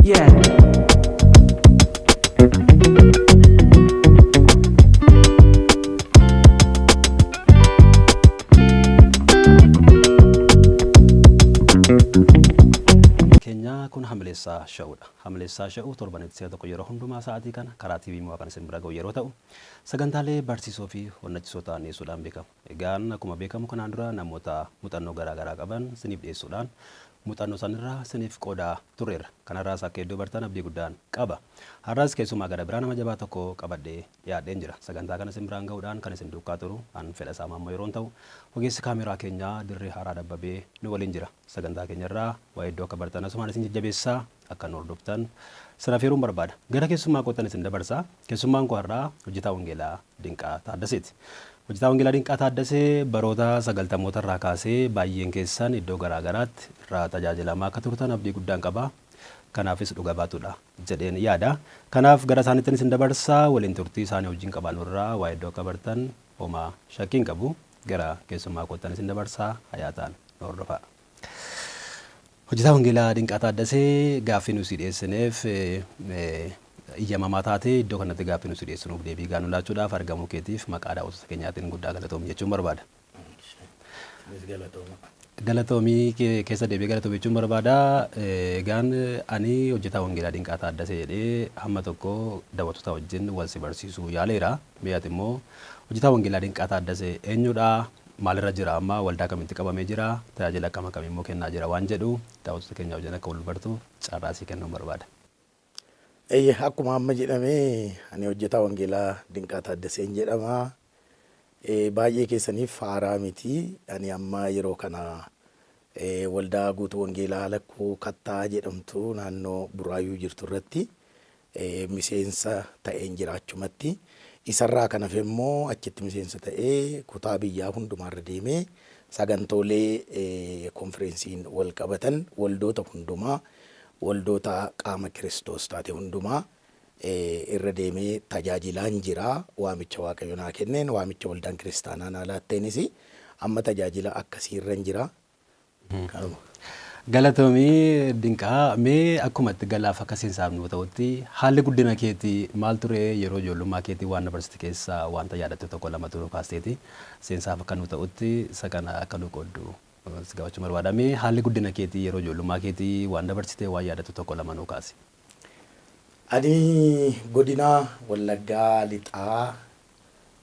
Yeah. Keenyaa kun Hamileessaa Sha'uudha. Hamileessaa Sha'uu torbanitti si'a tokko yeroo hundumaa sa'aatii kana karaa TV Mo'aa kan isin bira ga'u yeroo ta'u, sagantaalee barsiisoo fi onnachisoo ta'an dhiyeessuudhaan beekama. Egaan akkuma beekamu kanaan dura namoota muuxannoo garaa garaa qaban isiniif dhiyeessuudhaan muuxannoo isaanirraa isiniif qoodaa turreerra. Kanarraas akka hedduu bartan abdii guddaan qaba. Har'as keessumaa gara biraa nama jabaa tokko qabadhee dhiyaadheen jira. Sagantaa kana isin biraan ga'uudhaan kan isin duukaa turu an Fedhasaa Maammoo yeroon ta'u, ogeessi kaameeraa keenyaa Dirree Haaraa Dabbabee nu waliin jira. Sagantaa keenyarraa waa hedduu akka bartan asumaan isin jajjabeessaa akka nu hordoftan isin afeeruun barbaada. Gara keessummaa koottan isin dabarsa. Keessummaan koo har'aa hojjetaa wangeelaa Dinqaa Taaddaseeti. Hojjetaa wangeelaa Dinqaa Taaddasee baroota sagaltamoota irraa kaasee baay'een keessan iddoo garaa garaatti irraa tajaajilamaa akka turtan abdii guddaan qaba. Kanaafis dhuga baatuudha jedheen yaada. Kanaaf gara isaaniittin isin dabarsa. Waliin turtii isaanii wajjin qabaannu irraa waa hedduu akka bartan homaa shakkii hin qabu. Gara keessummaa koottan isin dabarsa. Hayaataan nu hordofaa. Hojjetaa Wangeelaa Dinqaa Taaddasee gaaffii nu sii dhiyeessineef iyyamamaa taatee iddoo kanatti gaaffii nu sii dhiyeessinuuf deebii gahaa nu laachuudhaaf argamuu keetiif maqaa daawwattoota keenyaatiin guddaa galatoomi jechuun barbaada. Isinis galatooma. Galatoomii keessa deebi'ee galatoomi jechuun barbaada. Egaan ani hojjetaa Wangeelaa Dinqaa Taaddasee jedhee hamma tokko daawwattoota wajjin wal si barsiisuu yaaleera. Mee ati immoo hojjetaa Wangeelaa Dinqaa Taaddasee eenyudha? Maalirra jira amma? Waldaa kamitti qabamee jira? Tajaajila akkam akkamii immoo kennaa jira? Waan jedhu daawwattoota keenya wajjin akka wal bartuuf carraa sii kennuun barbaada. Eeyyee, akkuma amma jedhame ani hojjetaa Wangeelaa Dinqaa Taaddaseen jedhama. Baay'ee keessaniif haaraa miti. Ani amma yeroo kana waldaa Guutuu Wangeelaa Lakkuu Kattaa jedhamtu naannoo Buraayyuu jirtu irratti miseensa ta'een jira achumatti. Isarraa kan hafe immoo achitti miseensa ta'ee kutaa biyyaa hundumaarra deemee sagantoolee konfireensiin wal qabatan waldoota hundumaa waldoota qaama Kiristoos taate hundumaa irra deemee tajaajilaan jira. Waamicha Waaqayyo naa kenneen, waamicha waldaan kiristaanaa naa laatteenis amma tajaajila akkasiirran jira. Kanuma. Galatoomi Dinqaa. Mee akkuma itti galaaf akka seensaaf nuu ta'utti haalli guddina keetii maal ture yeroo ijoollummaa keetii waan dabarsite keessaa wanta yaadattu tokko lamatu nuu kaasteeti seensaaf akka nuu ta'utti isa kana akka nuu qooddu si gaafachuun barbaada. Mee haalli guddina keetii yeroo ijoollummaa keetii waan dabarsite waan yaadattu tokko lama nuu kaasi. Ani godina Wallaggaa Lixaa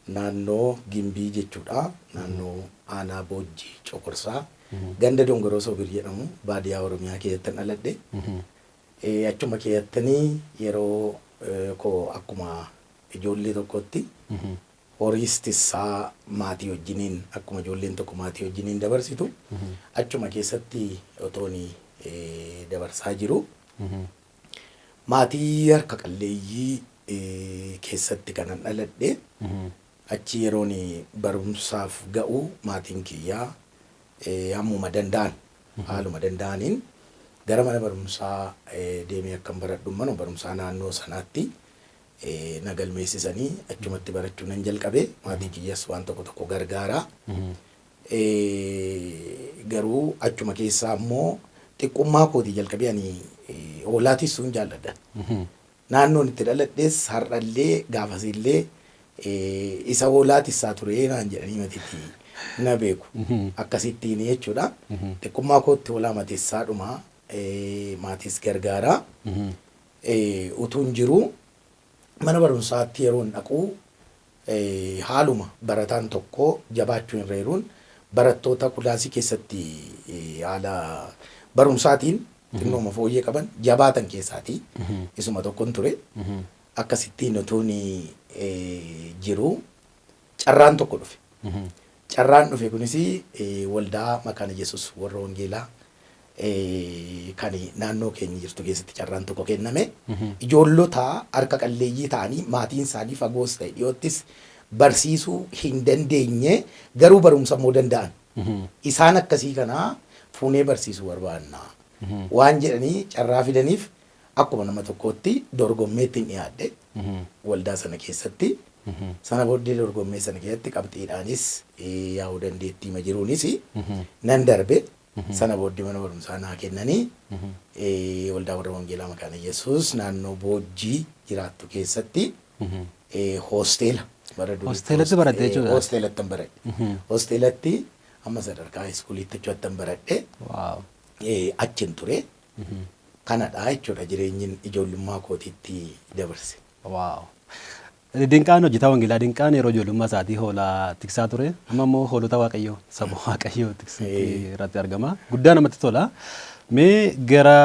naannoo Gimbii jechuudha. Naannoo aanaa Boojjii Coqorsaa ganda Dongoroo Soobir jedhamu baadiyaa Oromiyaa keessattan dhaladhe. Achuma keessattanii yeroo koo akkuma ijoollee tokkotti horiis tissaa maatii wajjiniin akkuma ijoolleen tokko maatii wajjiniin dabarsitu achuma keessatti otoon dabarsaa jiru. Maatii harka qalleeyyii keessatti kanan dhaladhe. Achi yeroon barumsaaf ga'u maatiin kiyya hammuma danda'an haaluma danda'aniin gara mana barumsaa deemee akkan baradhu mana barumsaa naannoo sanaatti na galmeessisanii achumatti barachuu nan jalqabe. Maatiin kiyyas waan tokko tokko gargaara. Garuu achuma keessaa immoo xiqqummaa kootii jalqabee ani hoolaa tissuun jaalladha. Naannoon itti dhaladhes har'allee gaafasillee isa hoolaa tissaa ture naan jedhanii matitti na beeku. Akkasittiin jechuudha. Xiqqummaa kootti hoolaa matissaadhuma maatis gargaara. Utuun jiru mana barumsaatti yeroon dhaqu haaluma barataan tokko jabaachuu hin reeruun barattoota kulaasii keessatti haala barumsaatiin xinnooma fooyyee qaban jabaatan keessaatii isuma tokkon ture. Akkasittiin utuun jiru carraan tokko dhufe. Carraan dhufe kunis waldaa Makaana Yesuus warra Wangeelaa kan naannoo keenya jirtu keessatti carraan tokko kenname. Ijoollota harka qalleeyyii ta'anii maatiin isaanii fagoos ta'e dhiyoottis barsiisuu hin dandeenye garuu barumsa immoo danda'an. Isaan akkasii kana fuunee barsiisuu barbaanna. Waan jedhanii carraa fidaniif akkuma nama tokkootti dorgommeetti hin dhiyaadhe waldaa sana keessatti. Sana booddee dorgommee sana keessatti qabxiidhaanis yaa'uu dandeettiima jiruunis nan darbe. Sana booddee mana barumsaa naa kennanii waldaa warra wangeelaa Makaana Yesuus naannoo Boojjii jiraattu keessatti hoosteela bara durii. Hoosteelatti baratte jechuudha? Hoosteelatti baradhe. Hoosteelatti amma sadarkaa iskuuliitti achumattan baradhe. Achin ture. Kanadha jechuudha jireenyi ijoollummaa kootiitti dabarse. Wow. Dinqaan hojjetaa wangeelaa Dinqaan yeroo ijoollummaa isaatii hoolaa tiksaa ture. Amma immoo hoolota Waaqayyoo, saba Waaqayyoo tiksuutti irratti argama. Guddaa namatti tola. Mee gara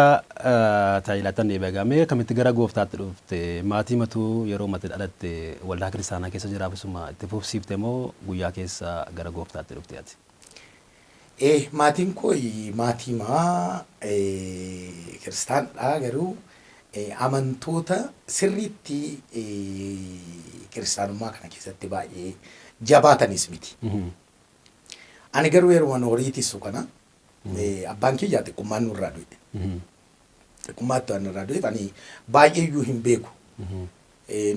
tajaajilaatti deebi'a. Mee akkamitti gara gooftaatti dhufte? Maatii matuu yeroo matti dhalatte waldaa kiristaanaa keessa jiraafisuma itti fufsiifte moo guyyaa keessa gara gooftaatti dhufte ati? Maatiin koo maatiimaa kiristaanadha, garuu amantoota sirriitti kiristaanummaa kana keessatti baay'ee jabaatanis miti. Ani garuu yeroo horii tissu kana abbaan kiyyaa xiqqummaan nurraa du'e. Xiqqummaatti waan nurraa du'eef ani baay'ee iyyuu hin beeku.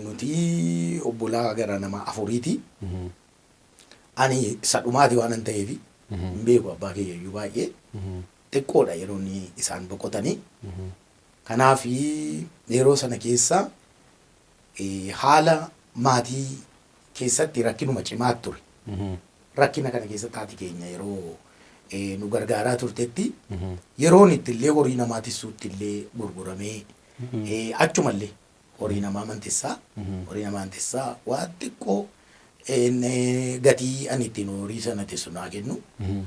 Nuti obbolaa gara nama afuriiti. Ani isa dhumaati waan hin ta'eef hin beeku abbaa kiyya iyyuu baay'ee. Xiqqoodha yeroo inni isaan boqotanii. Kanaaf yeroo sana keessa haala maatii keessatti rakkinuma cimaa ture. Rakkina kana keessatti haati keenya yeroo nu gargaaraa turtetti yeroon itti illee horii namaa tissuutti illee gurguramee achumallee horii namaa mantissaa horii namaa mantissaa waa xiqqoo gatii ani ittiin horii sana tissu naa kennu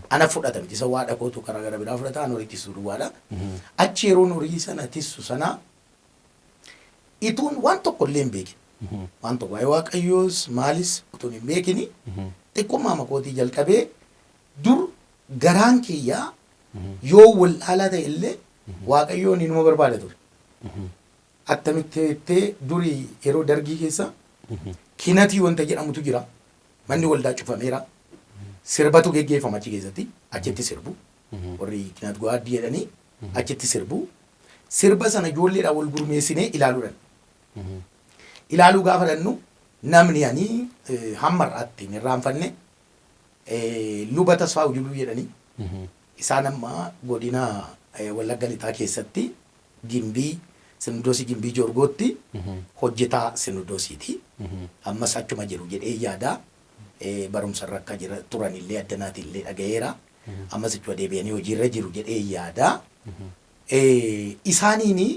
ana fudhata miti, isa waa dhakootu karaa gara biraa fudhata, an horii tissu duwwaadha. Achi yeroon horii sana tissu sana ituun waan tokko illee hin beekin, waan tokko waa'ee Waaqayyoos maalis utuun hin beekini, xiqqummaa makootii jalqabee dur garaan kiyyaa yoo wallaalaa ta'e illee Waaqayyoon inuma barbaada ture. Attamitti jettee, durii yeroo dargii keessa kinatii wanta jedhamutu jira. Manni waldaa cufameera. Sirbatu geggeeffama achi keessatti. Achitti sirbu. Warri kinat go'aaddii jedhanii achitti sirbu. Sirba sana ijoolleedhaan wal gurmeessinee ilaaluudhaan. Ilaaluu gaafa dhannu namni ani hamma har'aatti hin irraanfanne luba Tasfaa Ujuluu jedhanii, isaan amma godina Wallagga Lixaa keessatti Gimbii, Sinodosii Gimbii Joorgootti hojjetaa sinodosiiti. Ammas achuma jiru jedhee yaada. Barumsa irra akka jira turanillee addanaati illee dhaga'eera. Ammas achuma deebi'anii hojiirra jiru jedhee yaada. Isaaniini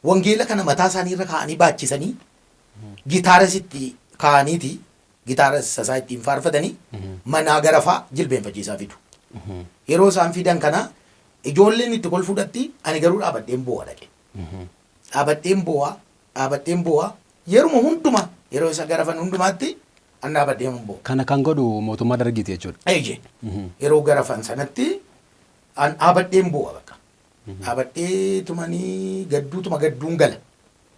wangeela kana mataa isaanii irra kaa'anii baachisanii, gitaaras itti kaa'aniiti, gitaara sasaa ittiin faarfatanii manaa garafaa jilbeenfachiisaa fidu. Yeroo isaan fidan kana ijoolleen itti kolfuudhatti, ani garuu dhaabadheen boo'a dhaqe. Dhaabadheen boo'a, dhaabadheen boo'a, yeruma hundumaa yeroo isa garafan hundumaatti an dhaabadheen boo'a. Kana kan godhu mootummaa dargiiti jechuudha. Eeyyee. Yeroo garafan sanatti an dhaabadheen boo'a bakka. Dhaabadhee tumanii gadduutuma gadduun gala.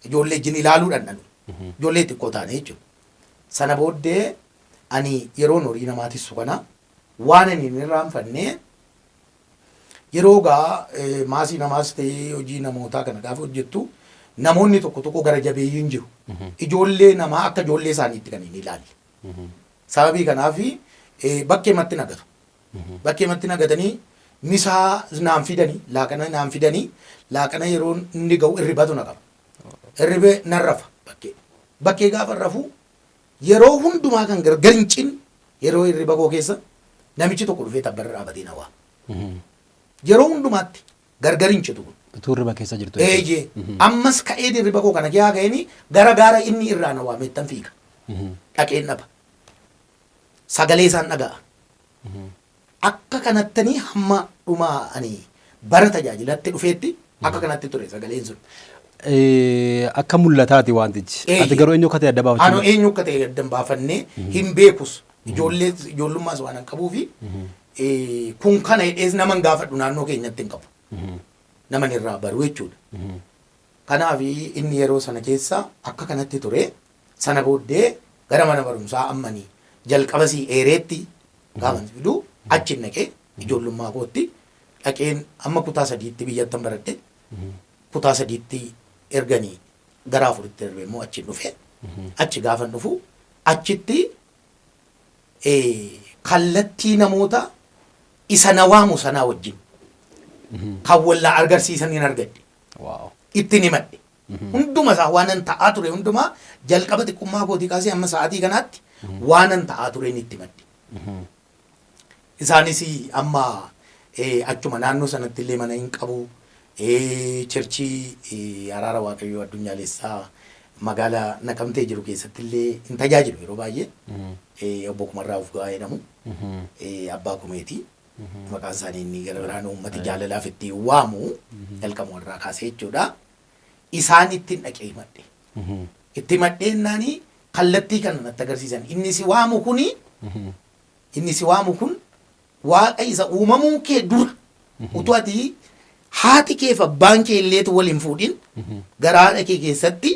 Ijoollee wajjin ilaaluudhaan dhanu. Ijoollee xiqqoo taane jechuudha. Sana booddee ani yeroon horii namaa tissu kana waan ani hin irraanfanne, yeroo gaa maasii namaas ta'ee hojii namootaa kana gaafa hojjettu namoonni tokko tokko gara jabeeyyiin jiru. Ijoollee namaa akka ijoollee isaaniitti kan hin ilaalle. Sababii kanaaf bakkeematti nagatu. Bakkeematti nagatanii misaa naan fidanii, laaqana naan fidanii, laaqana yeroo inni ga'u irribatu na qaba. Irribee nan rafa bakkee. Bakkee gaafa rafu yeroo hundumaa kan gargar hin cinne yeroo hirriba koo keessa namichi tokko dhufee tabbarra dhaabatee na waama. Yeroo hundumaatti gargar hin citu kun. Utuu hirriba keessa jirtu. Eeyyee. Ammas ka'ee hirriba koo kana keessaa ka'eenii gara gaara inni irraa na waamettan fiiga. Dhaqeen dhaba. Sagalee isaan dhaga'a. Akka kanattanii hamma dhuma ani bara tajaajilatti dhufeetti akka kanatti ture sagaleen sun. Akka mul'ataati wantichi. Ati garuu eenyu akka ta'e adda baafachuu. Anu eenyu akka ta'e adda baafannee hin beekus. Ijoollee ijoollummaas waan hin qabuufi kun kana hidhees naman gaafadhu naannoo keenyatti hin qabu. Naman irraa baru jechuudha. Kanaaf inni yeroo sana keessa akka kanatti ture. Sana booddee gara mana barumsaa ammanii jalqaba sii eereetti gaafa fidu achi naqee ijoollummaa kootti dhaqeen amma kutaa sadiitti biyyattan baradhe. Kutaa sadiitti erganii gara afuritti darbe immoo achi dhufe. Achi gaafa dhufu achitti kallattii namoota isa na waamu sanaa wajjin Kan wallaa agarsiisan hin argadhe. Ittiin himadhe. Hunduma isaa waanan ta'aa ture hundumaa jalqaba xiqqummaa kootii kaasee amma sa'aatii kanaatti waanan ta'aa tureen itti himadhe. Isaanis amma achuma naannoo sanatti illee mana hin qabu. Churchii Araara Waaqayyoo Addunyaalessaa magaalaa Naqamtee jiru keessatti illee hin tajaajilu yeroo baay'ee. Obbo Kumarraa Ufgaa jedhamu. Abbaa Kumeeti. Maqaan isaanii inni gara biraan uummati jaalalaaf ittiin waamu jalqabuma irraa kaasee jechuudha. Isaan ittiin dhaqee himadhe. Itti himadhee jennaani kallattii kana natti agarsiisan. Inni si waamu kuni inni si waamu kun Waaqa isa uumamuu kee dura utuu ati haati kee fi abbaan kee illeetu wal hin fuudhin garaa haadha kee keessatti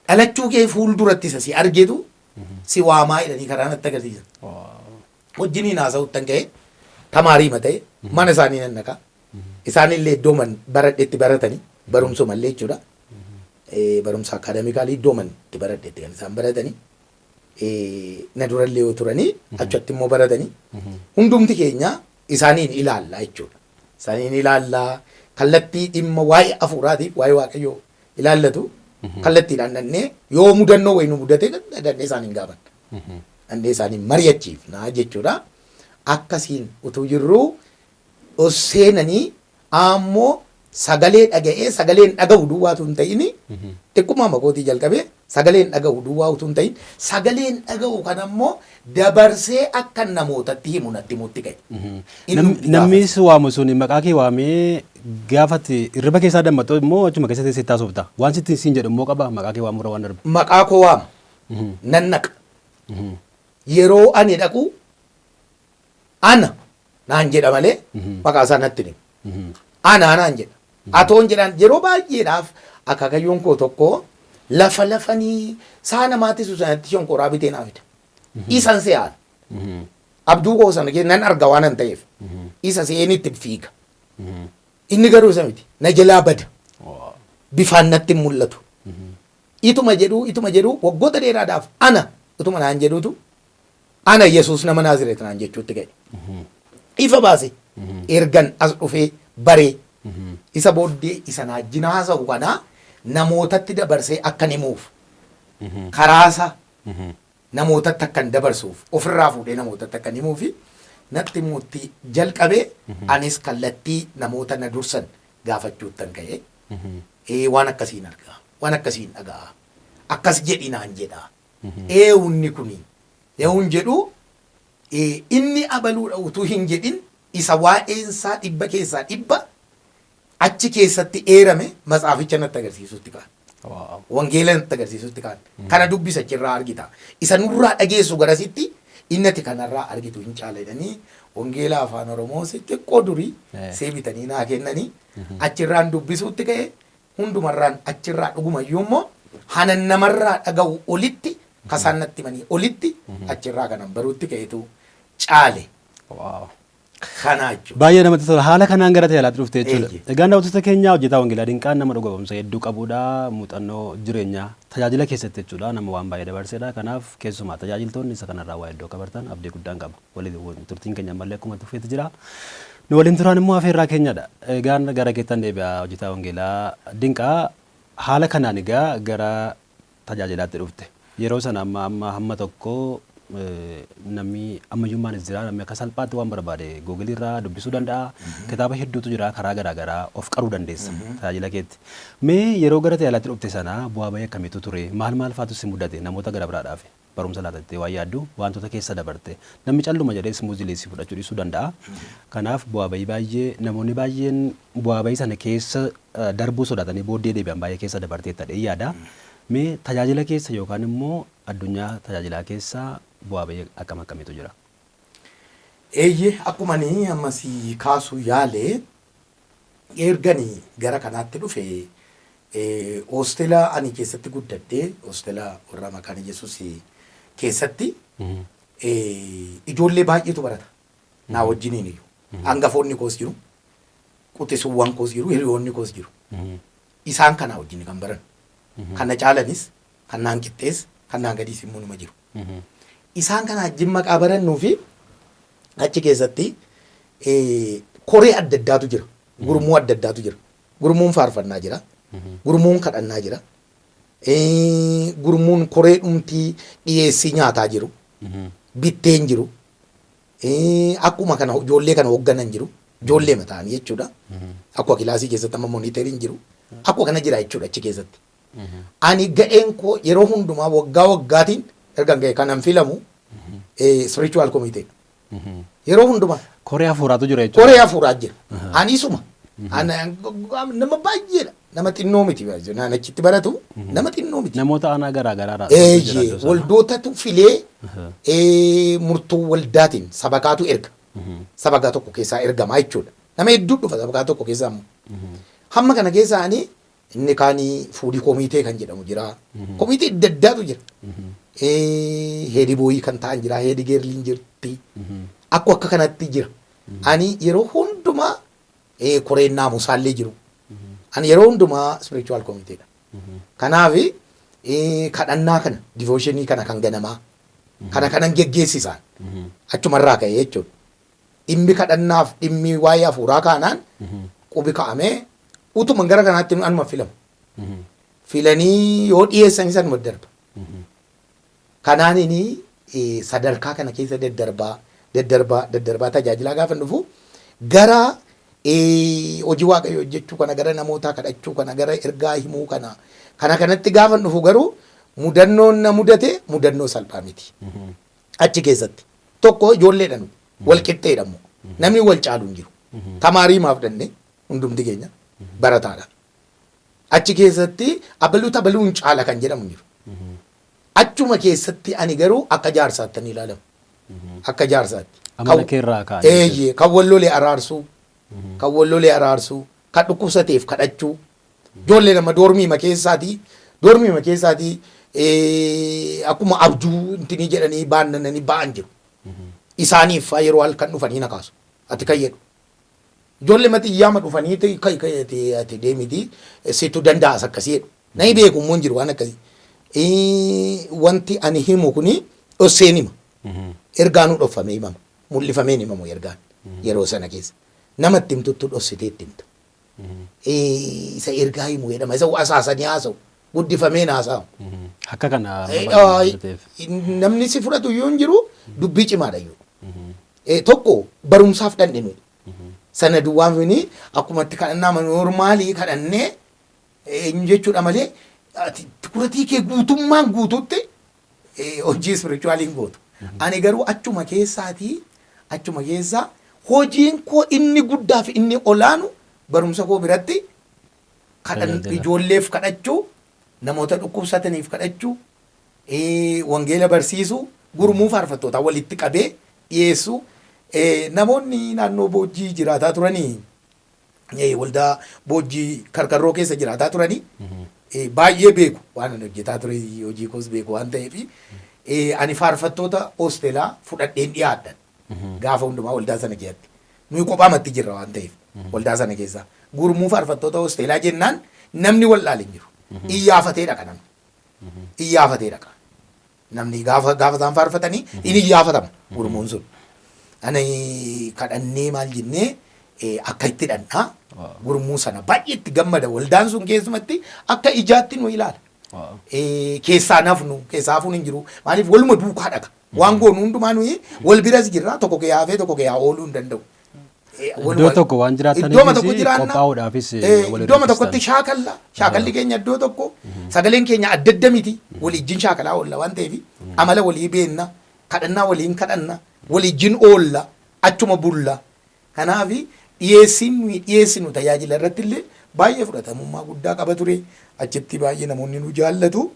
dhalachuu kee fuulduratti isa si argetu si waamaa jedhanii karaa natti agarsiisan. Wajjiniin haasa'uuttan ka'e, tamaariima ta'e, mana isaanii nan dhaqa. Isaanillee iddooman baradhetti baratanii barumsumallee jechuudha. Barumsa akaadaamikaalii iddooman itti baradhetti kan isaan baratanii. Na durallee yoo turanii achatti immoo baratanii hundumti keenya isaaniin ilaalla jechuudha. Isaaniin ilaallaa kallattii dhimma waa'ee hafuuraatiif waa'ee Waaqayyoo ilaallatu kallattiidhaan dhannee yoo mudannoo wayii nu mudate dhannee isaaniin gaafanna. Dhannee isaaniin mari'achiifna jechuudha. Akkasiin utuu jirruu os seenanii ammoo sagalee dhaga'ee sagaleen dhaga'u duwwaa utuu hin ta'in, xiqqummaa makootii jalqabee sagaleen dhaga'u duwwaa utuu hin ta'in, sagaleen dhaga'u kan ammoo dabarsee akka namootatti himu natti himuutti ka'e. Innumti Namni gaafate. si waamu sun maqaa kee waamee gaafati hirriba keessaa dammaqxu immoo achuma keessa teessee taasofta. Waan sitti siin jedhu immoo qaba maqaa kee waamurra waan darbe. Maqaa koo waama. Nan dhaqa. Yeroo ani dhaqu ana naan jedha malee maqaa isaa natti hin himu. Ana naan jedha. Atoon jedhaan yeroo baay'eedhaaf akaakayyuun koo tokko lafa lafanii saa namaatti sanatti shonkoraa bitee naa fida. Isan se'aan. Abduu koo sana keessa nan arga waan an ta'eef. Isa se'een itti fiiga. Inni garuu isa miti. Na jalaa bada. Bifaan natti hin mul'atu. Ituma jedhuu ituma jedhuu waggoota dheeraadhaaf ana utuma naan jedhuutu ana Yesuus nama Naazireet naan jechuutti ga'e. Ifa baase ergan as dhufee baree isa booddee isa na wajjin haasa'u kana namootatti dabarsee akkan himuuf, karaasa namootatti akkan dabarsuuf, ofirraa fuudhee namootatti akkan himuufi natti himuutti jalqabe. Anis kallattii namoota na dursan gaafachuuttan ka'e. Waan akkasiin argaa, waan akkasiin dhaga'a, akkas jedhi naan jedha. Eewunni kuni yehuun jedhu inni abaluudha utuu hin jedhin isa waa'eensaa 100% achi keessatti eerame matsaaficha natti agarsiisutti ka'an. Wangeela natti agarsiisutti ka'an. Kana dubbisa, achirraa argita. Isa nurraa dhageessu garasitti inni ati kanarraa argitu hin caala jedhanii wangeela Afaan Oromoo xiqqoo durii see bitanii naa kennanii achirraan dubbisuutti ka'e. Hundumarraan achirraa dhugumayyuu immoo hanan namarraa dhaga'u olitti, kasaan natti himanii olitti, achirraa kanan baruutti ka'etu caale. Kanaa jechuudha. Baay'ee namatti tola. Haala kanaan gara tajaajilaatti dhufte jechuudha. Eeyyee. Egaa daawwattoota keenya, hojjetaa wangeelaa Dinqaan nama dhuga ba'umsa hedduu qabudha. Muuxannoo jireenyaa tajaajila keessatti jechuudha. Nama waan baay'ee dabarsedha. Kanaaf keessumaa tajaajiltoonni isa kanarraa waa hedduu akka bartan abdii guddaan qaba. Waliin turtiin keenya ammallee akkuma tufeetti jira. Nu waliin turaan immoo afeerraa keenyadha. Egaan gara keettan deebi'a, hojjetaa wangeelaa Dinqaa. Haala kanaan egaa gara tajaajilaatti dhufte. Yeroo sana amma amma hamma tokko namni ammayyummaanis jira, namni akka salphaatti waan barbaade Googilii irraa dubbisuu danda'a. Kitaaba hedduutu jira, karaa garaa garaa of qaruu dandeessa tajaajila keetti. Mee yeroo gara tajaajilaatti dhufte sana bu'aa bahii akkamiitu ture? Maal maal faatu si mudate? Namoota gara biraadhaaf barumsa laatattee waan yaaddu, wantoota keessa dabarte, namni calluma jedhee smoothly si fudhachuu dhiisuu danda'a. Kanaaf bu'aa bahii baay'ee namoonni baay'een bu'aa bahii sana keessa darbuu sodaatanii booddee deebi'an baay'ee keessa dabarteetta jedhee yaada. Mee tajaajila keessa yookaan immoo addunyaa tajaajilaa keessa bu'aa bahii akkam akkamiitu jira? Eeyyee, akkuma ani amma si kaasuu yaale, ergani gara kanaatti dhufe hoostela ani keessatti guddadhe, hoostela warra Makaana Yesuus keessatti ijoollee baay'eetu barata. Naa wajjiniin iyyuu. Hangafoonni koos jiru, quxisuuwwan koos jiru, hiriyoonni koos jiru. Isaan kanaa wajjin kan baran. Kan na caalanis, kan naan qixxees, kan naan gadiis immoo numa jiru. Isaan kana wajjin maqaa barannuu fi achi keessatti Koree adda addaatu jira. Gurmuu adda addaatu jira. Gurmuun faarfannaa jira. Gurmuun kadhannaa jira. Gurmuun koree dhumtii dhiyeessii nyaataa jiru. Bitteen jiru. Akkuma kana ijoollee kana hoogganan jiru. Ijoollee mataanii jechuudha. Akkuma kilaasii keessatti amma monitoriin jiru. Akkuma kana jira jechuudha achi keessatti. Ani ga'een koo yeroo hundumaa waggaa waggaatiin erga ga'e kanan filamu spiritual committee. Yeroo hundumaa. Koree hafuuraatu jira jechuudha. Koree hafuuraa jira. Ani isuma. Nama baay'eedha. Nama xinnoo miti. Naan achitti baratu nama xinnoo miti. Namoota aanaa garaa garaa. Eeyyee, waldootatu filee murtoo waldaatiin sabakaatu erga. Sabakaa tokko keessaa ergamaa jechuudha. Nama hedduu dhufa sabakaa tokko keessaa immoo. Hamma kana keessaa ani inni kaanii food committee kan jedhamu jira. Komitee adda addaatu jira. Head boy kan ta'an jira. Head girliin jirti. Akka kanatti jira. Ani yeroo hundumaa koreen naamusaallee jiru. Ani yeroo hundumaa spiritual committeedha. Kanaaf kadhannaa kana, devotionii kana kan ganamaa kana kanan geggeessisaan achumarraa ka'ee jechuudha. Dhimmi kadhannaaf dhimmi waa'ee hafuuraa kaanaan qubi ka'amee utuma gara kanaatti anuma filamu. Filanii yoo dhiyeessan sanuma darba. Kanaanini sadarkaa kana keessa daddarbaa daddarbaa daddarbaa tajaajilaa gaafa dhufu gara hojii Waaqayyoo hojjechuu kana, gara namootaa kadhachuu kana, gara ergaa himuu kana kanatti gaafa dhufu garuu mudannoon na mudate mudannoo salphaa miti. Achi keessatti tokko ijoolleedha, nu wal qixxeedha immoo, namni wal caalu hin jiru. Tamaarii maaf dhanne hundumti keenya barataadha. Achi keessatti abaluu tabaluun caala kan jedhamu hin jiru. Achuma keessatti ani garuu akka jaarsaatti ni ilaalamu. Akka jaarsaatti. Amala keerraa ka'anii. Eeyyee, kan wal lolee araarsuu, kan wal lolee araarsuu, kan dhukkubsateef kadhachuu. Ijoollee nama dormiima keessaatii akkuma abjuu intinii jedhanii baannananii ba'an jiru. Isaaniif faa yeroo halkan dhufanii na kaasu. Ati kan jedhu. Ijoollee maxiyyaama dhufanii kai kai ati deemiti, situ danda'as akkasii jedhu. Nami beeku immoo hin jiru waan akkasii. Wanti ani himu kuni dhosseen hima. Ergaanuu dhoffamee himama. Mul'ifameen himamu ergaan yeroo sana keessa. Nama itti himtuttu dhossitee itti himta. Isa ergaa himu jedhama. Isa asaasanii haasa'u. Guddifameen haasa'u. Akka kana. Namni si fudhatu iyyuu hin jiru, dubbii cimaadha iyyuu. Tokko barumsaaf dhandhe nuyi. Sana duwwaan fini akkuma itti kadhannaa normalii kadhannee eenyu jechuudha malee ati kuratii kee guutummaan guututti hojii spiritualiin gootu. Ani garuu achuma keessaatii achuma keessaa hojiin koo inni guddaa fi inni olaanu barumsa koo biratti kadhan Tajaajila. Ijoolleef kadhachuu, namoota dhukkubsataniif kadhachuu, wangeela barsiisuu, gurmuu faarfattootaa walitti qabee dhiyeessuu. Namoonni naannoo Boojjii jiraataa turanii, waldaa Boojjii Karkarroo keessa jiraataa turanii baay'ee beeku waan ani hojjetaa ture, hojii koos beeku waan ta'eef ani faarfattoota hostelaa fudhadheen dhiyaadhan gaafa hundumaa waldaa sana keessatti. Nuyi kophaamatti jirra waan ta'eef waldaa sana keessa gurmuu faarfattoota hostelaa jennaan namni wal hin jiru. Iyyaafatee dhaqa namni. Iyyaafatee dhaqa. Namni gaafa gaafa isaan faarfatanii in iyyaafatama gurmuun sun. Ani kadhannee maal jennee akka itti dhandhaa gurmuu sana baay'ee itti gammada, waldaan sun keessumatti akka ijaatti nu ilaala. Keessaa nafnu, keessaa hafuun hin jiru, maaliif waluma duukaa dhaqa. Waan goonu hundumaa nuyi wal biras jirra, tokko kee hafee tokko kee ooluu hin danda'u. Iddoo tokko waan jiraataniifis Iddooma tokko jiraanna. qophaa'uudhaafis wal Iddooma tokkotti shaakalla. Shaakalli keenya iddoo tokko. Sagaleen keenya adda adda miti. Waliijjin shaakalaa oolla waan ta'eef amala walii beenna. Kadhannaa waliin kadhanna. Waliijjin oolla. Achuma bulla. Kanaaf dhiyeessiin nuyi dhiyeessinu tajaajila irratti illee baay'ee fudhatamummaa guddaa qaba ture. Achitti baay'ee namoonni nu jaallatu.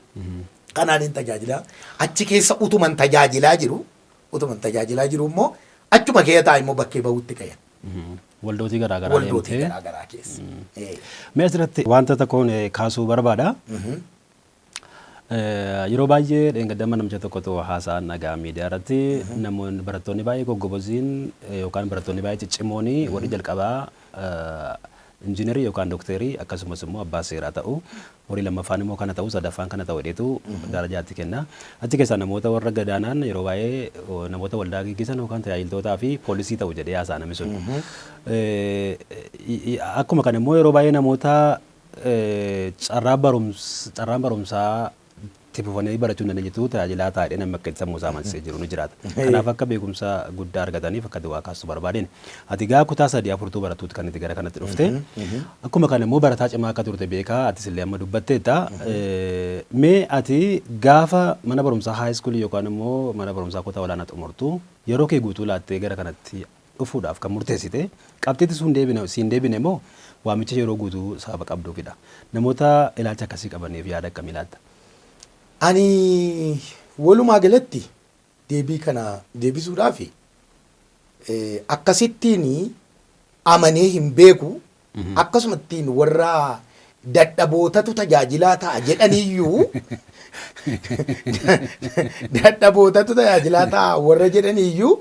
Kanaan hin tajaajilaa. Achi keessa utuman tajaajilaa jiru immoo achuma keessa taa'e immoo bakkee bahutti ka'an. Waldootii garaa garaa Waldootii deemtee. garaa garaa keessa. Mee asirratti wanta tokkoon kaasuu barbaada. Yeroo baay'ee dheengaddama namicha tokkotu haasa'an nagaa miidiyaa irratti, namoonni barattoonni baay'ee goggoboziin yookaan barattoonni baay'ee ciccimoon warri jalqabaa Injiinarii yookaan dookterii akkasumas immoo abbaa seeraa ta'u, horii lammaffaan immoo kana ta'u, sadaffaan kana ta'u jedheetu darajaatti kenna. Achi keessaa namoota warra gadaanaan yeroo baay'ee namoota waldaa gaggeessan yookaan tajaajiltootaa fi poolisii ta'u jedhee haasa'a namni sun. Akkuma kana immoo yeroo baay'ee namoota carraan barumsaa itti fufanii barachuu hin dandeenyetu tajaajilaa taa'ee namni akka itti sammuu isaa amansiisee jiru ni jiraata. Kanaaf akka beekumsa guddaa argataniif akka waa kaastu barbaadeen. Ati gaa kutaa sadii afurtuu barattuutti kan itti gara kanatti dhufte. Akkuma kana immoo barataa cimaa akka turte beekaa, atis illee amma dubbatteetta. Mee ati gaafa mana barumsaa high schoolii yookaan immoo mana barumsaa kutaa olaanaa xumurtu yeroo kee guutuu laattee gara kanatti dhufuudhaaf kan murteessite qabxiitti sun deebine siin deebine moo waamicha yeroo guutuu sababa qabduufidha? Namoota ilaalcha akkasii qabaniif yaada akkamii laatta? Ani walumaa galatti deebii kana deebisuudhaaf akkasittiin amanee hin beeku. Akkasumattiin warra dadhabootatu tajaajilaa ta'a jedhaniyyuu, dadhabootatu tajaajilaa ta'a warra jedhaniyyuu,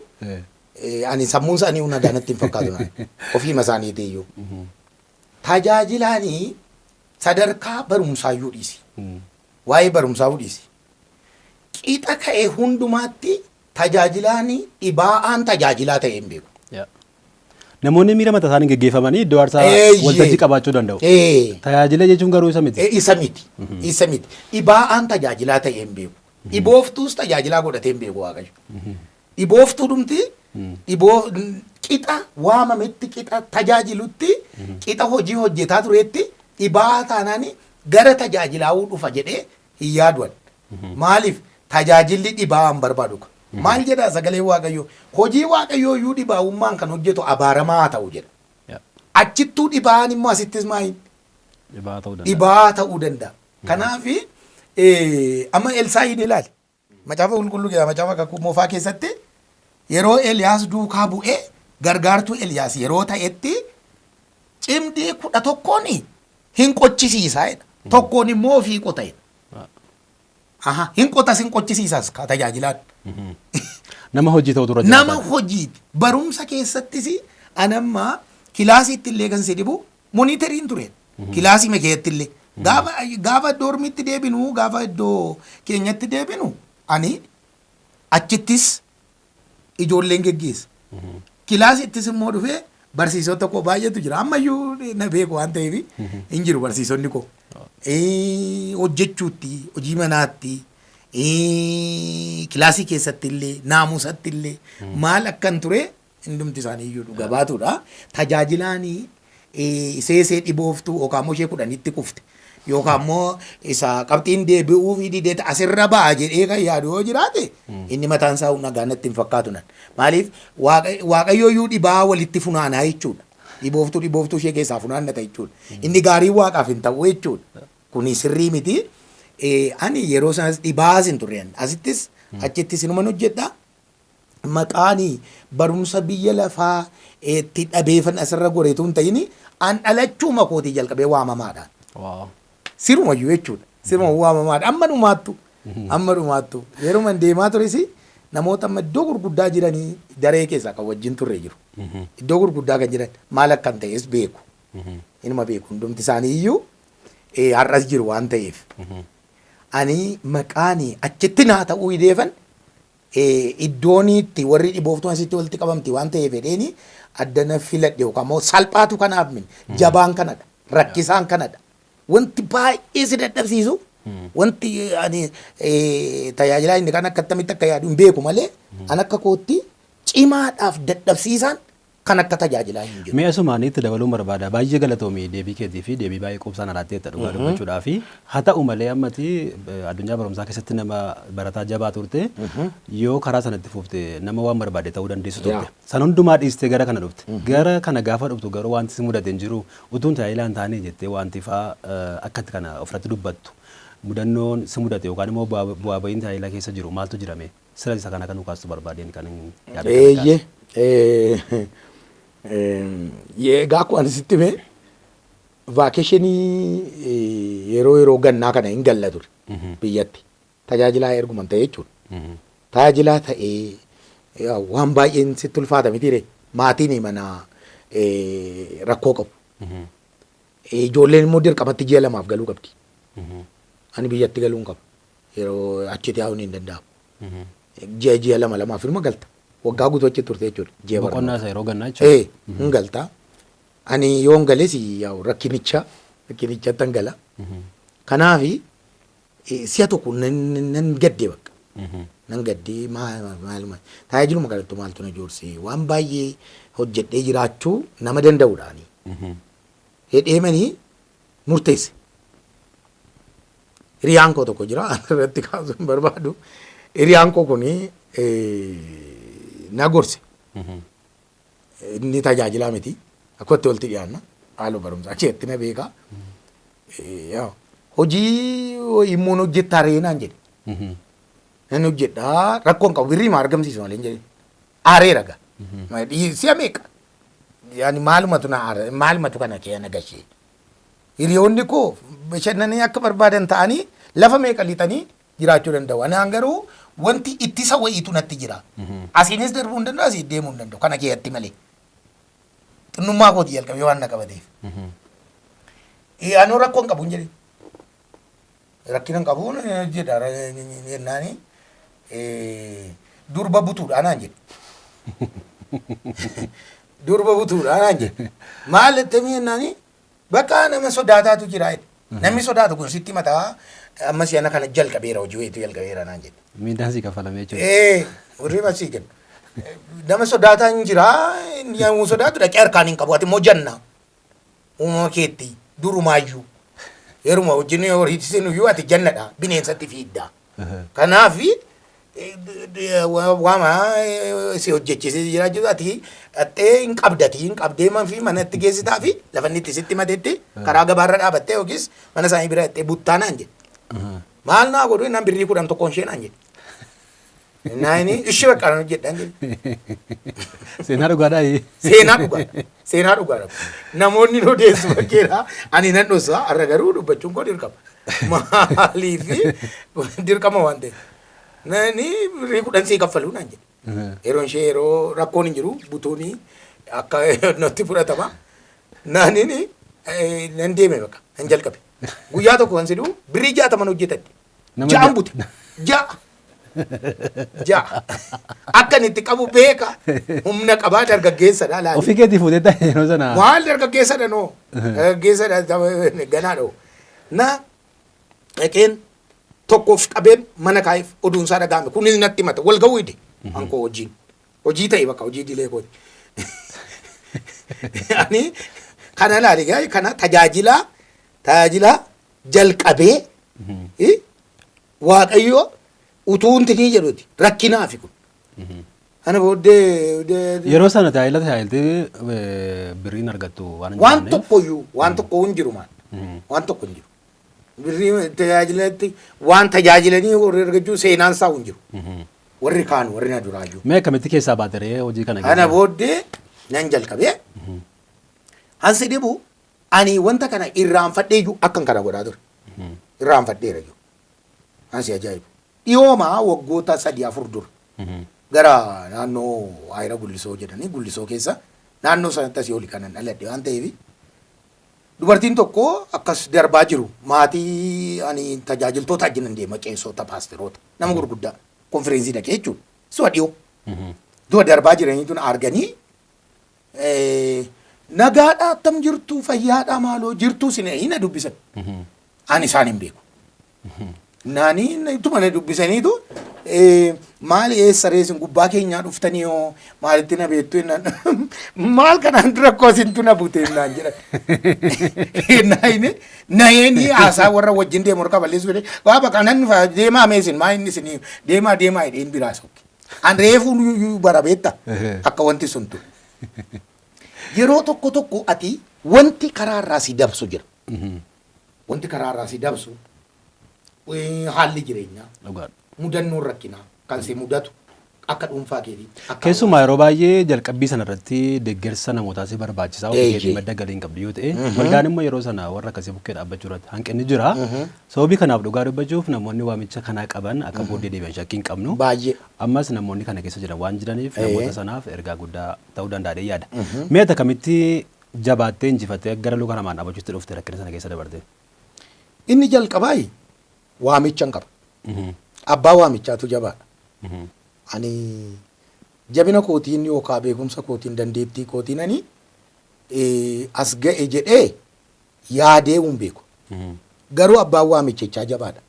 ani sammuun isaanii nagaa natti hin fakkaatu naan. Ofiima isaaniitiyyuu. Tajaajilaanii sadarkaa barumsaayyuu dhiisi. Waa'ee barumsaa dhiisi. Qixa ka'e hundumaatti tajaajilaan dhibaa'aan tajaajilaa ta'e hin beeku. Namoonni miira mataa isaanii geggeeffamanii iddoo aarsaa waltajjii qabaachuu danda'u. Tajaajila jechuun garuu isa miti. Isa miti. Isa miti. Dhibaa'aan tajaajilaa ta'e hin beeku. Dhibooftuus tajaajilaa godhatee hin beeku Waaqayyo. Dhibooftuu dhumti dhiboo qixa waamametti, qixa tajaajilutti, qixa hojii hojjetaa turetti dhibaa taanaan gara tajaajilaa'uu dhufa jedhee hin yaaduan. Maaliif? Tajaajilli dhibaa hin barbaadu. Maal jedha sagalee Waaqayyoo? Hojii Waaqayyoo iyyuu dhibaa'ummaan kan hojjetu abaaramaa haa ta'u jedha. Achittuu dhibaa'aan immoo asittis maayin? Dhibaa ta'uu danda'a. Dhibaa ta'uu danda'a. Kanaaf amma Elsaa'iin ilaali. Macaafa Qulqulluu keessaa, Macaafa Kakuu Moofaa keessatti yeroo Eliyaas duukaa bu'ee gargaartuu Eliyaas yeroo ta'etti cimdii 11n hin qochisiisaa jedha. Tokkoon immoo ofii qota jedha. Aha, hin qotas hin qochisiisas ka tajaajilaan. Nama hojii ta'utu irra Nama jiraata. hojiiti. Barumsa keessattis anamma kilaasiitti illee kan si dhibu monitoriin ture. Kilaasii keessatti illee. Gaafa dormitti deebinu, gaafa iddoo keenyatti deebinu, ani achittis ijoolleen geggeessa. Kilaasittis immoo dhufee barsiisota koo baay'eetu jira. Ammayyuu na beeku waan ta'eef hin jiru barsiisonni koo. Hojjechuutti, hojii manaatti, kilaasii keessatti illee, naamusatti illee maal akkan ture hundumti isaanii iyyuu dhuga baatudha. Tajaajilaanii seesee dhibooftuu yookaan immoo ishee 10tti kufte yookaan immoo isa qabxiin deebi'uu fi didee asirra ba'a jedhee kan yaadu yoo jiraate, inni mataan isaa nagaa natti hin fakkaatu nan. Maaliif? Waaqayyo iyyuu dhibaa walitti funaanaa jechuudha. Dhibooftuu dhibooftuu ishee keessaa funaannata jechuudha. Inni gaarii Waaqaaf hin ta'u jechuudha. Kuni sirrii miti. Ani yeroo sanas dhibaas hin turre. Asittis achittis inuman hojjedha. Maqaani barumsa biyya lafaa itti dhabeefan asirra goreetu hin ta'ini, an dhalachuuma kootii jalqabee waamamaadhaan. Sirumayyuu jechuudha. Siruma waamamaadha. Amma dhumaattu. Amma dhumaattu. Yeroo an deemaa tures namoota amma iddoo gurguddaa jiranii daree keessaa kan wajjin turre jiru. Iddoo gurguddaa kan jiran maal akkan ta'es beeku. Inuma beeku hundumti isaanii iyyuu, har'as jiru waan ta'eef. Ani maqaani achitti naa ta'uu ideefan iddoon itti warri dhibooftuun asitti walitti qabamti waan ta'eef jedheeni addana filadhe, yookaan immoo salphaatu kanaaf min jabaan kanadha, rakkisaan kanadha. Wanti baay'ee si dadhabsiisu, wanti ani tajaajilaa inni kan akka akkamitti akka yaadu hin beeku malee, an akka kootti cimaadhaaf dadhabsiisaan kan akka tajaajilaa hin jiru. Mee asumaan itti dabaluun barbaada. Baay'ee galatoomii deebii keetii fi deebii baay'ee quubsaan alaatteetta dhugaa dubbachuudhaa fi haa ta'u malee ammati addunyaa barumsaa keessatti nama barataa jabaa turte, yoo karaa sanatti fufte nama waan barbaade ta'uu dandeessu turte. San hundumaa dhiistee gara kana dhufte. Gara kana gaafa dhuftu garuu wanti si mudate hin jiru. Utuun tajaajilaa hin taane jettee wanti faa akkatti kana ofirratti dubbattu. Mudannoon si mudate yookaan immoo bu'aa bahiin tajaajila keessa jiru maaltu jirame? Sira isa kana kan kaastu barbaadeen kan yaada kana Eeyyee. Egaa akkuma ani sitti hime, vacationii yeroo yeroo gannaa kana hin galla ture biyyatti. Tajaajilaa erguman ta'e jechuudha. Tajaajilaa ta'ee waan baay'een sitti ulfaata mitiire, maatiin mana rakkoo qabu. Ijoolleen immoo dirqamatti ji'a 2f galuu qabdi. Ani biyyatti galuu hin qabu. Yeroo achi taa'uun hin danda'amu. Ji'a 2 2f ilma galta. Waggaa guutuu achi turte jechuudha. Ji'a Boqonnaa isa yeroo gannaa jechuudha. Hin galta. Ani yoon gales yaa'u rakkinichatti gala. Kanaafi si'a tokko nan gaddee bakka. Nan gaddee maal tajaajiluma kanatti maaltu na joorsee waan baay'ee hojjedhee jiraachuu nama danda'uudhaani. Hedheemanii murteesse. Hiriyaan koo tokko jira irratti kaasuu hin barbaadu. Hiriyaan koo kuni na gorse. Inni tajaajilaa miti. Akkatti walitti dhiyaanna. Haaluma barumsaa keetti na beeka. Hojii immoo hojjettaa ree naan jedhe. Nan hojjedhaa rakkoon qabu birrii maa argamsiisu malee hin jedhin. Aareera gaa. Si'a meeqa? Yaani maalumatu na aara maalumatu kana kee na gashee. Hiriyoonni koo bashannanii akka barbaadan ta'anii lafa meeqa lixanii jiraachuu danda'u. Anaan garuu wanti ittisa wayiitu natti jira. Asiinis darbuu hin danda'u, asiin deemuu hin danda'u. Kana keessatti malee. Xinnummaa kooti jalqabee waan na qabateef. Anuu rakkoo hin qabu hin jedhin. Rakkina hin qabu jedha jennaani durba butuudha naan jedhe. Durba butuudha naan jedhe. Maal jettanii jennaani bakka nama sodaataatu jira jedhe. Namni sodaatu kun sitti mataa amma si'ana kana jalqabeera hojii wayiitu jalqabeera naan jedhe. Miindaan sii kafalamee jechuudha. Warri masii kennu. Nama sodaataa hin jira yommuu sodaatu dhaqee harkaan hin qabu ati immoo janna. Uumama keetti durumaayyuu. Yeruma wajjin horiitiin iyyuu ati jannadha bineensatti fiidda. Kanaaf waama si hojjechiisee jiraachuu ati dhattee hin qabdati hin qabdee fi manatti geessitaa fi lafa inni itti sitti matetti karaa gabaarra dhaabattee yookiis mana isaanii bira dhattee buttaa naan jedhe. Maal naa godhu innaan birrii 10 tokkoon ishee naan jedhe. Naayini ishee bakka nan hojjedhaan jedhe. Seenaa dhugaadhaa. Seenaa dhugaadha. Seenaa dhugaadha. Namoonni nu odeessu bakkeedha. Ani nan dhossa har'a garuu dubbachuun koo dirqama. Maaliif dirqama waan ta'eef. Nani birrii 10 sii kaffaluu naan jedhe. Yeroo ishee yeroo rakkoon hin jiru butuuni akka natti fudhatama. Naanini nan deeme bakka nan jalqabe. Guyyaa tokko kan sidhu birrii 60 hojjetadhe. Ja'an bute. Ja'a. Ja'a. Akka inni itti qabu beeka. Humna qabaa dargaggeessadha laali. Ofii keetii fuutee ta'e yeroo sana. Maal dargaggeessadha noo. Dargaggeessadha ganaa dhoo. Na dhaqeen tokkoof qabeen mana kaa'eef oduun isaa dhaga'ame. Kunis natti mata. Wal ga'uu hide. Ankoo hojiin. Hojii ta'e bakka hojii dilee kooti. Ani kana laali gaa kana tajaajila jalqabee Waaqayyo utuu wanti jedhuti rakkinaafi kun. Kana booddee Yeroo sana tajaajila tajaajiltee birriin argattu waan hin waan jiraanneef. Tokkoyyuu waan tokko hin jiru maal. Waan tokko hin jiru. Birrii tajaajilatti waan tajaajilanii warri argachuu seenaan isaa hin jiru. Warri kaan warri na duraa jiru. Mee akkamitti keessaa baateree hojii kana Kana booddee nan jalqabee hansi dhibu ani wanta kana irraanfadhee iyyuu akkan kana godhaa ture. Irraanfadheera iyyuu. Hansi ajaa'ibu. Dhiyooma waggoota 3 4 dura gara naannoo Ayira Gullisoo jedhanii Gullisoo keessa naannoo sanatti asii oli kanan dhaladhe waan ta'eef dubartiin tokko akkas darbaa jiru maatii ani tajaajiltoota wajjin deema qeessota paasteroota nama gurguddaa konfireensii dhaqee jechuudha. Su'a dhiyoo. Dura darbaa jiranii tun arganii nagaadhaa attam jirtu fayyaadhaa maaloo jirtuu sin na dubbisan. Ani isaan hin beeku. Naani ituma na dubbisaniitu maal eessa reesin gubbaa keenyaa dhuftanii hoo maalitti na beektu jennaan maal kanaan dura koo isintu na bute naan jedhan. Naayini nayeeni haasaa warra wajjin deemu harka balleessu fedhe waa bakka nan deemaa meesin maa inni isinii deemaa deemaa jedheen biraa sokke. An reefuu bara beekta akka wanti sun ture. Yeroo tokko tokko ati wanti karaa irraa si dabsu jira. Wanti karaa irraa si dabsu haalli jireenyaa, mudannoon rakkinaa kan si mudatu akka dhuunfaa keetiitti. Keessumaa yeroo baay'ee jalqabbii sana irratti deeggarsa namootaa si barbaachisaa ofii keetii madda galii hin qabdu yoo ta'e waldaan immoo yeroo sana warra akkasii bukkee dhaabbachuu irratti hanqinni jira. Sababii kanaaf dhugaa dubbachuuf namoonni waamicha kanaa qaban akka booddee deebi'an shakkii hin qabnu. Baay'ee. Ammas namoonni kana keessa jiran waan jiraniif namoota sanaaf ergaa guddaa ta'uu danda'a yaada. Mee akkamitti Jabaattee injifattee gara luka namaan dhaabachuutti dhufte rakkina sana keessa dabarte? Inni jalqabaayi waamicha hin qaba. Abbaa waamichaatu jabaadha. Ani jabina kootiin yookaan beekumsa kootiin, dandeettii kootiin ani as ga'e jedhee yaadee hin beeku. Garuu abbaan waamichichaa jabaadha.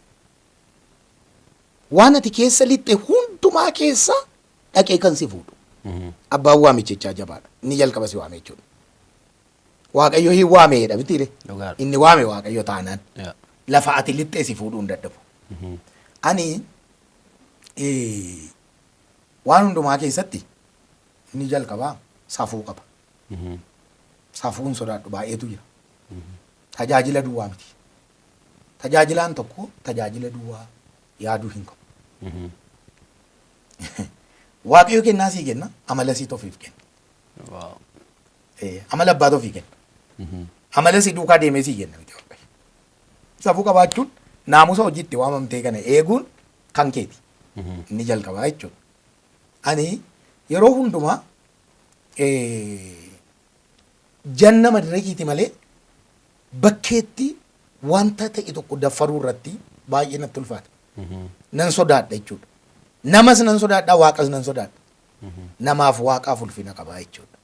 Waan ati keessa lixxe hundumaa keessa dhaqee kan si fuudhu. Abbaan waamichichaa jabaadha. Inni jalqaba si waame jechuudha. Waaqayyo hin waameedha mitiire. Dhugaadha. Inni waame Waaqayyo taanaan. Lafa ati lixxee si fuudhuu hin dadhabu. Ani waan hundumaa keessatti inni jalqabaa safuu qaba. Safuun sodaadhu baay'eetu jira. Tajaajila duwwaa miti. Tajaajilaan tokko tajaajila duwwaa yaaduu hin qabu. Waaqayyo kennaa sii kenna, amala sii ofiif kenna. Amala abbaa ofii kenna. Amala si duukaa deemee sii kenna miti Waaqayyo. Safuu qabaachuun, naamusa hojiitti waamamtee kana eeguun kan keeti. Inni jalqabaa jechuudha. Ani yeroo hundumaa janna madirakiiti malee bakkeetti wanta ta'e tokko daffaruu irratti baay'ee natti ulfaata. Nan sodaadha jechuudha. Namas nan sodaadha, Waaqas nan sodaadha. Namaaf Waaqaaf ulfina qabaa jechuudha.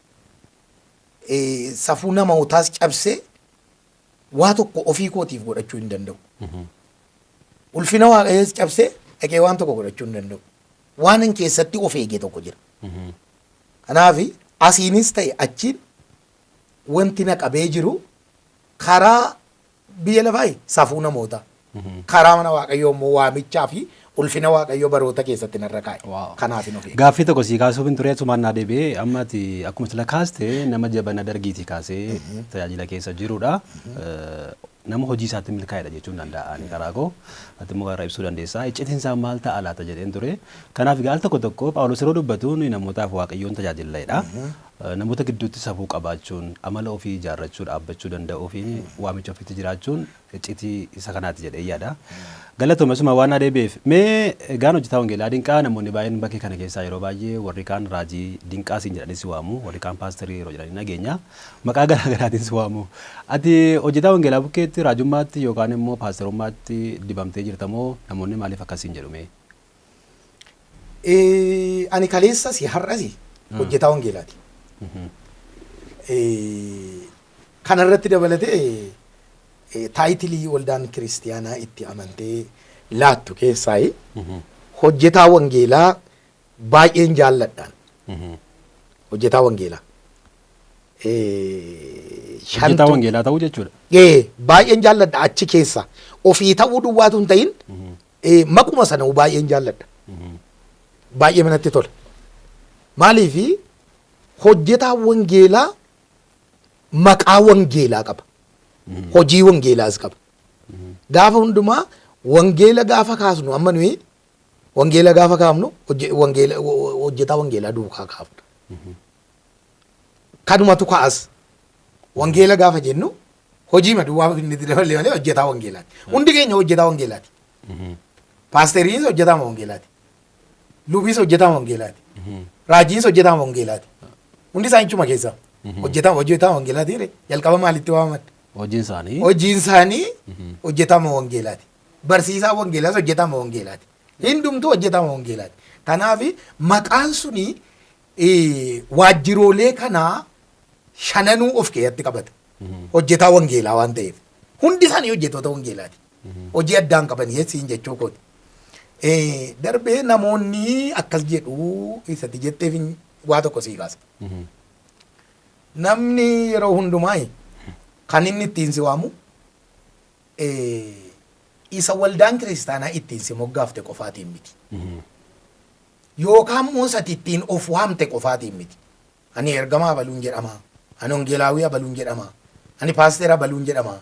Safuu namootaas cabsee waa tokko ofii kootiif godhachuu hin danda'u. Ulfina Waaqayyoos cabsee dhaqee waan tokko godhachuu hin danda'u. Waan hin keessatti of eege tokko jira. Kanaaf asiinis ta'e achiin wanti na qabee jiru karaa biyya lafaa safuu namootaa. Karaa mana Waaqayyoo immoo waamichaa fi ulfina Waaqayyoo baroota keessatti narra kaa'e. Kanaaf hin of eege. Gaaffii tokko sii kaasuuf hin ture, asumaan naa deebi'ee. Amma ati akkuma sila kaaste nama jabana Dargiitii kaasee tajaajila keessa jirudha. Nama hojii isaatti milkaa'edha jechuun danda'a ani karaa koo. Ati immoo irraa ibsuu dandeessa. Iccitiin isaa maal ta'a laata jedheen ture. Kanaaf egaa al tokko tokko Phaawulos yeroo dubbatu, nuyi namootaaf Waaqayyoon tajaajilladha. Namoota gidduutti safuu qabaachuun, amala ofii ijaarrachuu, dhaabbachuu danda'uu fi waamicha ofiitti jiraachuun iccitii isa kanaati jedhee yaada. Galatoome, asuma waan naa deebi'eef. Mee egaan hojjetaa wangeelaa Dinqaa, namoonni baay'een bakkee kana keessaa yeroo baay'ee warri kaan raajii Dinqaa siin jedhanii si waamu, warri kaan paasterii yeroo jedhanii nageenya. Maqaa garaa garaatiin si waamu. Ati hojjetaa wangeelaa bukkeetti raajummaatti yookaan immoo paasterummaatti dibamtee jirta moo namoonni maaliif akkasiin jedhu mee? Ani kaleessas har'as hojjetaa wangeelaati. Kanarratti dabalatee title waldaan kiristiyaanaa itti amantee laattu keessaa hojjetaa wangeelaa baay'een jaalladhaan. Hojjetaa wangeelaa. Hojjetaa wangeelaa ta'uu jechuudha. Baay'een jaalladha, achi keessa. Ofii ta'uu duwwaatu hin ta'in, maquma sana baay'een jaalladha. Baay'ee manatti tola. Maaliifi, hojjetaa wangeelaa maqaa wangeelaa qaba. Hojii wangeelaas qaba. Gaafa hundumaa wangeela gaafa kaasnu, amma nuyi wangeela gaafa kaafnu wangeela hojjetaa wangeelaa duukaa kaafna. Kanumatu ka'as. Wangeela gaafa jennu hojii duwwaa inni dabalee malee hojjetaa wangeelaati. Hundi keenya hojjetaa wangeelaati. Paasteriinis hojjetaa wangeelaati. Lubiis hojjetaa wangeelaati. Raajiinis hojjetaa wangeelaati. Hundi isaanii chuma keessa. Hojjetaa wangeelaati. Jalqaba maalitti waamaman? Hojiin isaanii. Hojiin isaanii hojjetaa wangeelaati. Barsiisaa wangeelaas hojjetaa wangeelaati. Hundumtuu hojjetaa wangeelaati. Kanaaf maqaan suni waajjiroolee kanaa shananuu of keessatti qabata. Hojjetaa wangeelaa waan ta'eef. Hundi isaanii hojjettoota wangeelaati. Hojii addaan qaban siin jechuu kooti. Darbee namoonni akkas jedhu isatti jetteef waa tokko sii kaasa. Namni yeroo hundumaa kan inni ittiin si waamu isa waldaan kiristaanaa ittiin si moggaafte qofaatiin miti. Yookaan immoo isati ittiin of waamte qofaatiin miti. Ani ergamaa abaluun jedhama. Ani wangeelaawii abaluun jedhama. Ani paasteera abaluun jedhama.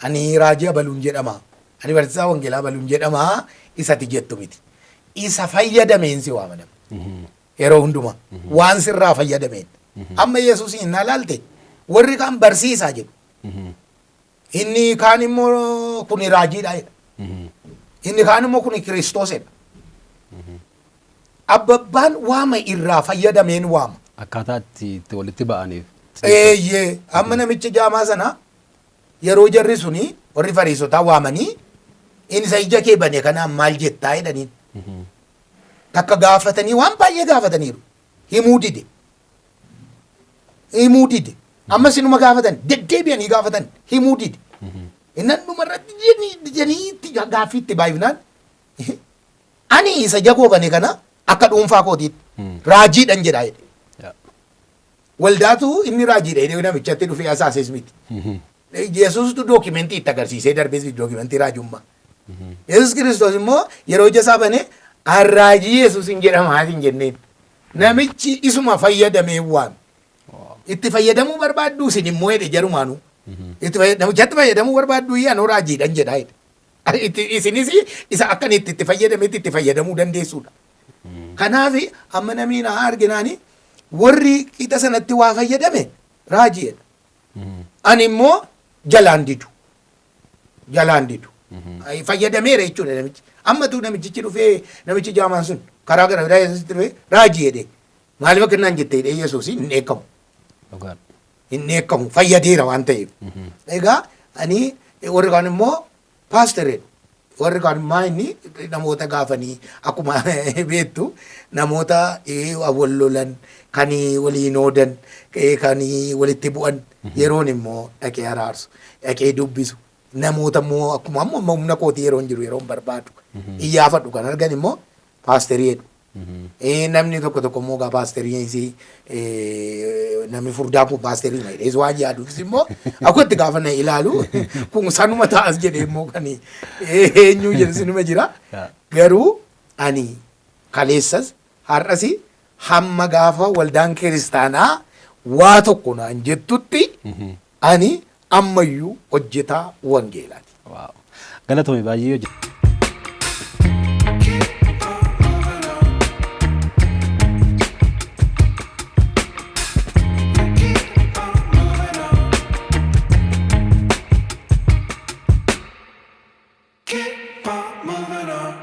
Ani raajii abaluun jedhama. Ani barsiisaa wangeelaa abaluun jedhama isati jettu miti. Isa fayyadameen si waama namni. Yeroo hundumaa waan sirraa fayyadameen. Amma Yesuus hin ilaalte, warri kaan barsiisaa jedhu. Inni kaan immoo kuni raajiidha jedha. Inni kaan immoo kuni Kiristoosidha. Abbabbaan waama irraa fayyadameen waama. Akkaataa itti walitti ba'aniif. Eeyyee, amma namicha jaamaa sana yeroo jarri suni warri Fariisotaa waamanii, inni isa ija kee bane kanaan maal jettaa jedhaniin. Takka gaafatanii, waan baay'ee gaafataniiru. Himuu dide. Himuu dide. Amma sinuma gaafatan, deddeebi'anii gaafatan, himuu dide. Innan dhumarratti jedhanii itti gaaffii itti baay'inaan, ani isa ija koo bane kana akka dhuunfaa kootiitti raajiidhan jedhaa jedhe. Waldaatu inni raajiidha jedhee namichatti dhufee asaases miti. Yesuustu dookimentii itti agarsiisee darbees dookimentii raajummaa. Yesuus Kiristoos immoo yeroo ija isaa bane raajii Yesuus hin jedhamaa hin jenneen. Namichi isuma fayyadamee waan. Itti fayyadamuu barbaaddu isin immoo jedhe jarumaanuu. Namichatti fayyadamuu barbaaddu anoo raajiidhan jedhaa jedhe. Isinis isa akka inni itti fayyadametti itti fayyadamuu dandeessuudha. Kanaaf amma namni na arginaani warri qixa sanatti waa fayyadame raajiidha. Ani immoo jalaan didu. Jalaan didu. Fayyadameera jechuudha namichi. Ammatu namichichi dhufee, namichi jaamaan sun karaa gara biraa Yesuusitti dhufee raajii jedhee. Maaliif akka naan jettee jedhee Yesuus hin dheekkamu. Hin dheekkamu, fayyadeera waan ta'eef. Egaa ani warri kaan immoo paastereedha. Warri kaan immoo inni namoota gaafanii akkuma beektu namoota wal lolan, kan waliin oodan, kan walitti bu'an yeroon immoo dhaqee araarsu, dhaqee dubbisu. Namoota immoo akkuma amma humna kootii yeroon jiru, yeroon barbaadu iyyaafadhu kan argan immoo paasterii jedhu. Namni tokko tokko immoo gaa paasterii namni furdaa kun paasterii ma jedhees waan yaaduufis immoo akka itti gaafa na ilaalu kun sanuma ta'as jedhee immoo kan eenyu jedhu sinuma jira. Garuu ani kaleessas har'as hamma gaafa waldaan kiristaanaa waa tokko naan jettutti ani ammayyuu hojjetaa wangeelaati. Galatoomi baay'ee hojjeta. Keep on moving on.